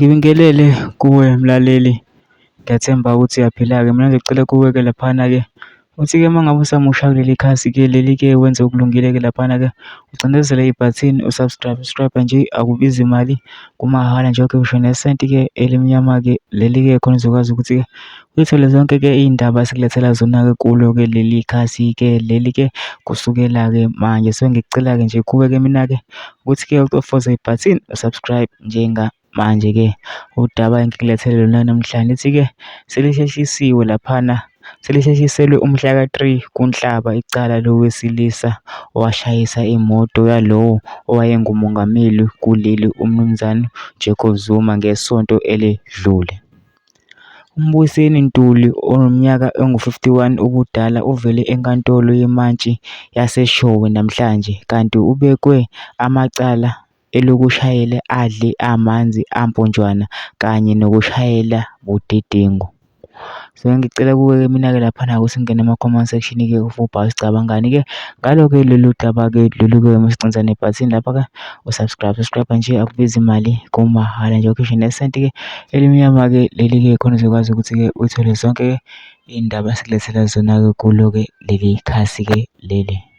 Ngibingelele kuwe mlaleli, ngiyathemba ukuthi uyaphila-ke. Mina ngicela kuwe-ke laphana-ke ukuthi-ke uma ngabe usamusha kuleli khasi-ke leli-ke wenze okulungile-ke laphana-ke ucindezele ibhathini usubscribe nje, akubizi imali, kumahhala nje. Okay, usho nesenti-ke elimnyama-ke leli-ke khona uzokwazi ukuthi-ke uyithole zonke-ke iy'ndaba esikulethela zona-ke kulo-ke leli khasi-ke leli-ke kusukela-ke manje. So ngikucela-ke nje kuwe-ke mina-ke ukuthi-ke ucofoze ibhathini usubscribe njengamanje-ke udaba engikulethele lona namhlanje lithi-ke selisheshiswe laphana, selisheshiselwe umhla ka-3 kuNhlaba icala lowesilisa owashayisa imoto yalowo owayengumongameli kuleli uMnumzane Jacob Zuma ngesonto eledlule. UMbuyiseni Ntuli oneminyaka engu-51 ubudala uvele enkantolo yemantshi yaseShowe namhlanje kanti ubekwe amacala elokushayela adle amanzi amponjwana kanye nokushayela budedengu. So ngicela kuwe-ke mina-ke laphana ukuthi ngingene ema-comment section-ke ubhale sicabangani-ke ngalo-ke lolu daba-ke lolu-ke masicinza nebhathini lapha-ke usubscribe nje, akubizi imali, kumahhala nje. Ukhishwe nesenti-ke elimnyama-ke leli-ke khona uzokwazi ukuthi-ke uthole zonke-ke iy'ndaba esikulethela zona-ke kulo-ke leli khasi-ke leli.